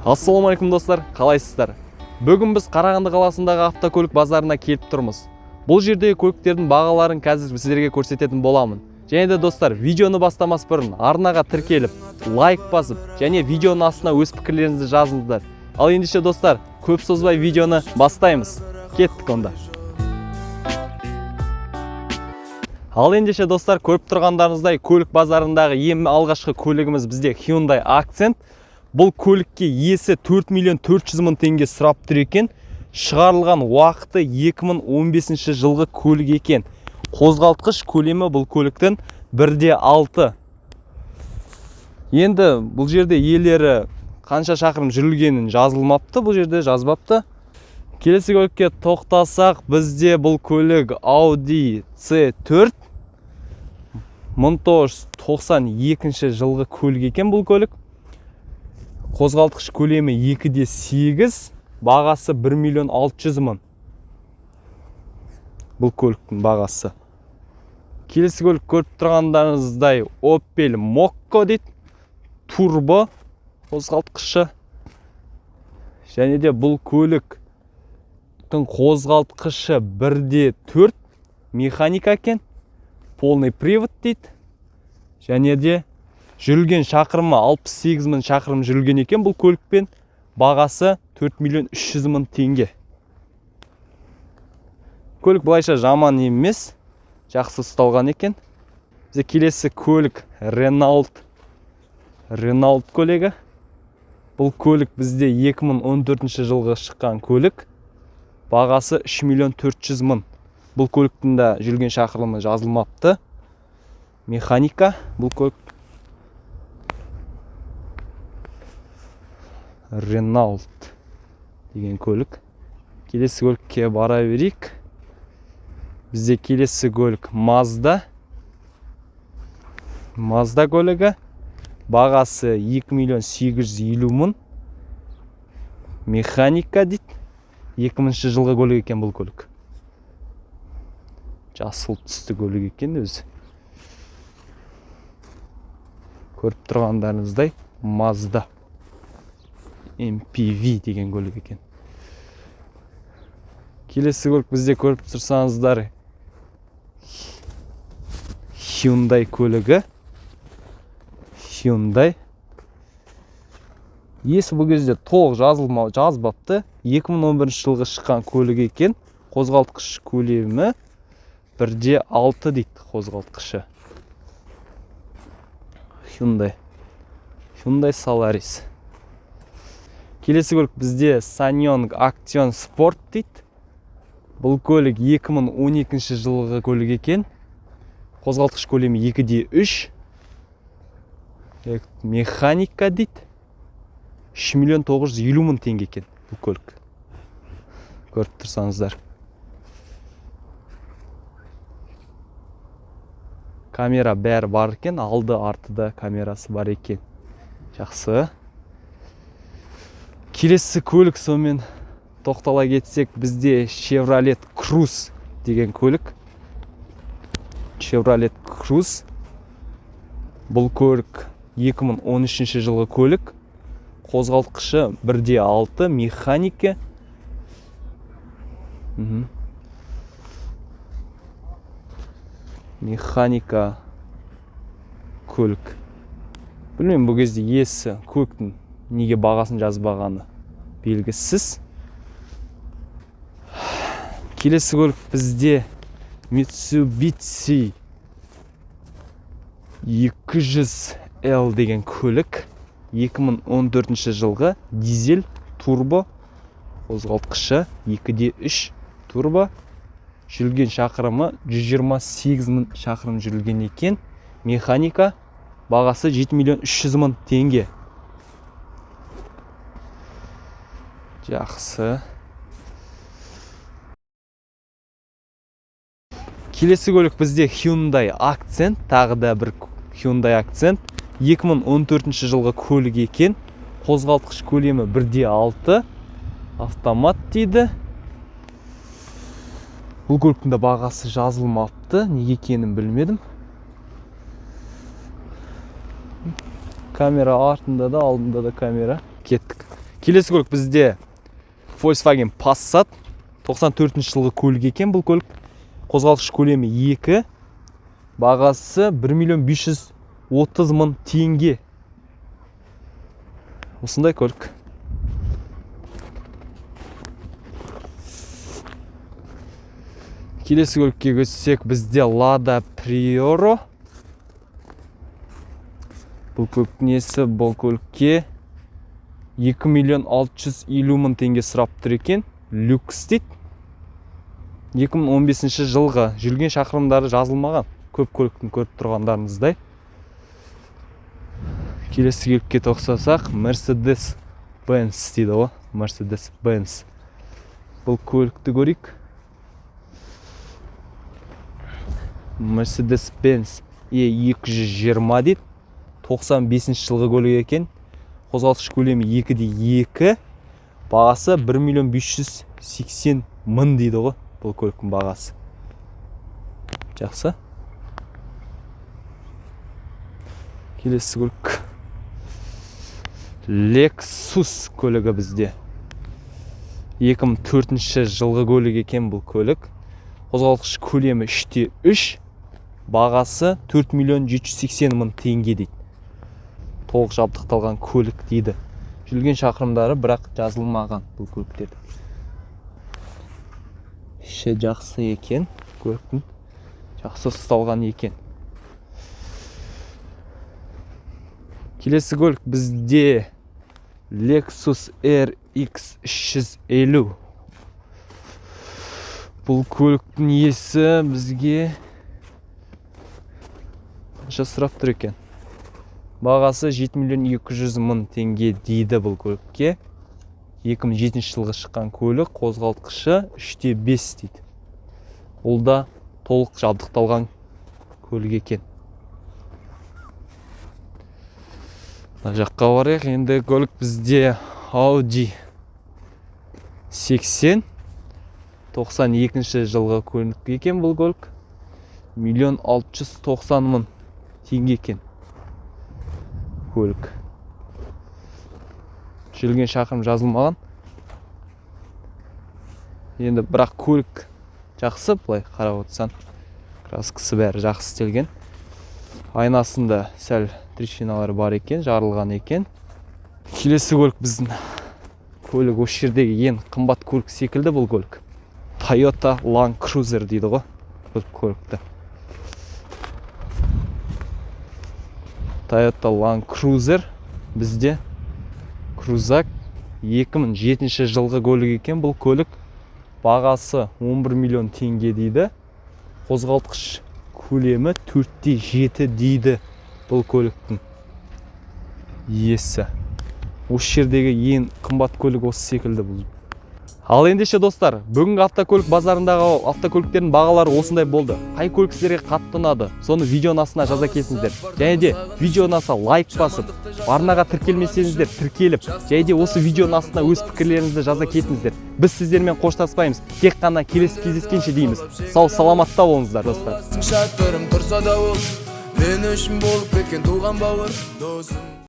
Ассалаумағалейкум, достар, қалайсыздар? Бүгін біз Қарағанды қаласындағы автокөлік базарына келіп тұрмыз. Бұл жердегі көліктердің бағаларын қазір сіздерге көрсететін боламын. Және де, достар, видеоны бастамас бұрын арнаға тіркеліп, лайк басып және видеоның астына өз пікірлеріңізді жазыңыздар. Ал ендеше, достар, көп созбай видеоны бастаймыз. Кеттік онда. Ал ендеше, достар, көріп тұрғандарыңыздай, көлік базарындағы ең алғашқы көлігіміз бізде Hyundai Accent. Бұл көлікке иесі 4 миллион 400 мың теңге сұрап тұр екен. Шығарылған уақыты 2015 жылғы көлік екен. Қозғалтқыш көлемі бұл көліктің 1,6. Енді бұл жерде иелері қанша шақырым жүрілгенін жазылмапты, бұл жерде жазбапты. Келесі көлікке тоқтасақ, бізде бұл көлік Audi C4, 1992 жылғы көлік екен бұл көлік. Қозғалтқыш көлемі 2,8, бағасы 1 миллион 600 мың. Бұл көліктің бағасы. Келесі көлік, көріп тұрғандарыңыздай, Opel Mokka дейді. Турбо қозғалтқышы. Және де бұл көліктің қозғалтқышы 1,4, механика екен. Полный привод дейді. Және де жүрілген шақырымы 68 мың шақырым жүрілген екен бұл көлікпен. Бағасы 4 миллион 300 мың теңге. Көлік былайша жаман емес, жақсы ұсталған екен. Бізде келесі көлік Renault. Renault көлігі. Бұл көлік бізде 2014 жылғы шыққан көлік. Бағасы 3 миллион 400 мың. Бұл көліктің де жүрген шақырымы жазылмапты. Механика бұл көлік. Renault деген көлік. Келесі көлікке бара берейік. Бізде келесі көлік Mazda. Mazda көлігі. Бағасы 2 миллион 850 мың. Механика дейді. 2000 жылғы көлік екен бұл көлік. Жасыл түсті көлік екен өзі. Көріп тұрғандарыңыздай, Mazda MPV деген көлік екен. Келесі көлік бізде, көріп тұрсаңыздар, Hyundai көлігі. Hyundai. Иесі бұл кезде толық жазбапты. 2011 жылғы шыққан көлік екен. Қозғалтқыш көлемі 1,6 дейді қозғалтқышы. Hyundai. Hyundai Solaris. Келесі көлік бізде SsangYong Actyon Sport дейді. Бұл көлік 2012 жылғы көлік екен. Қозғалтқыш көлемі 2,3. Механика дейді. 3 миллион 950 мың теңге екен бұл көлік. Көріп тұрсаңыздар. Камера бәрі бар екен, алды артыда камерасы бар екен. Жақсы. Келесі көлік, сонымен тоқтала кетсек, бізде Chevrolet Cruze деген көлік. Chevrolet Cruze. Бұл көлік 2013 жылғы көлік. Қозғалтқышы 1,6, механика. Механика көлік. Білмеймін, бұл кезде иесі көліктің неге бағасын жазбағаны белгісіз. Келесі көлік бізде Mitsubishi 200L деген көлік. 2014 жылғы, дизель, турбо қозғалтқышы 2,3 турбо. Жүрілген шақырымы 128 мың шақырым жүрілген екен. Механика, бағасы 7 миллион 300 мың теңге. Жақсы. Келесі көлік бізде Hyundai Accent, тағы да бір Hyundai Accent. 2014 жылғы көлік екен. Қозғалтқыш көлемі 1,6, автомат дейді. Бұл көліктің де бағасы жазылмапты, неге екенін білмедім. Камера артында да, алдында да камера. Кеттік. Келесі көлік бізде Volkswagen Passat, 94 жылғы көлік екен бұл көлік. Қозғалтқыш көлемі 2, бағасы 1 миллион 530 мың теңге. Осындай көлік. Келесі көлікке көшсек, бізде Lada Priora. Бұл көліктің иесі бұл көлікке 2 миллион 650 мың теңге сұрап тұр екен. Люкс дейді. 2015 жылғы, жүрген шақырымдары жазылмаған. Көп көліктің көріп тұрғандарыңыздай. Келесі көлікке тоқтасақ, Mercedes Benz дейді ғой. Mercedes Benz. Бұл көлікті көрейік. Mercedes Benz E220 дейді. 95 жылғы көлік екен. Қозғалтқыш көлемі 2,2. Бағасы 1 миллион 580 мың дейді ғой бұл көліктің бағасы. Жақсы. Келесі көлік Lexus көлігі бізде. 2004 жылғы көлік екен бұл көлік. Қозғалтқыш көлемі 3,3, бағасы 4 миллион 780 мың теңге дейді. Толық жабдықталған көлік дейді. Жүрген шақырымдары бірақ жазылмаған бұл көліктерде. Іші жақсы екен, көліктің жақсы ұсталған екен. Келесі көлік бізде Lexus RX 350. Бұл көліктің иесі бізге қанша сұрап тұр екен? Бағасы 7 миллион 200 мың теңге дейді бұл көлікке. 2007 жылғы шыққан көлік, қозғалтқышы 3,5 дейді. Ол да толық жабдықталған көлік екен. Мына жаққа барайық. Енді көлік бізде Audi 80, 92 жылғы көлік екен бұл көлік. 1 690 000 теңге екен көлік. Жүрген шақырым жазылмаған. Енді бірақ көлік жақсы, былай қарап отырсаң, краскасы бәрі жақсы істелген. Айнасында сәл трещиналар бар екен, жарылған екен. Келесі көлік біздің көлік осы жердегі ең қымбат көлік секілді бұл көлік. Toyota Land Cruiser дейді ғой бұл көлікті. Toyota Land Cruiser бізде Крузак 2007 жылғы көлік екен бұл көлік. Бағасы 11 миллион теңге дейді. Қозғалтқыш көлемі 4,7 дейді бұл көліктің иесі. Осы жердегі ең қымбат көлік осы секілді бұл. Ал ендеше достар, бүгінгі автокөлік базарындағы автокөліктердің бағалары осындай болды. Қай көлік сіздерге қатты ұнады, соны видеоның астына жаза кетіңіздер. Және де видеоның астына лайк басып, арнаға тіркелмесеңіздер тіркеліп, және де осы видеоның астына өз пікірлеріңізді жаза кетіңіздер. Біз сіздермен қоштаспаймыз, тек қана келесі кездескенше дейміз. Сау саламатта болыңыздар достар. Шатырым тұрса да ол мен үшін болып кеткен туған бауыр досым.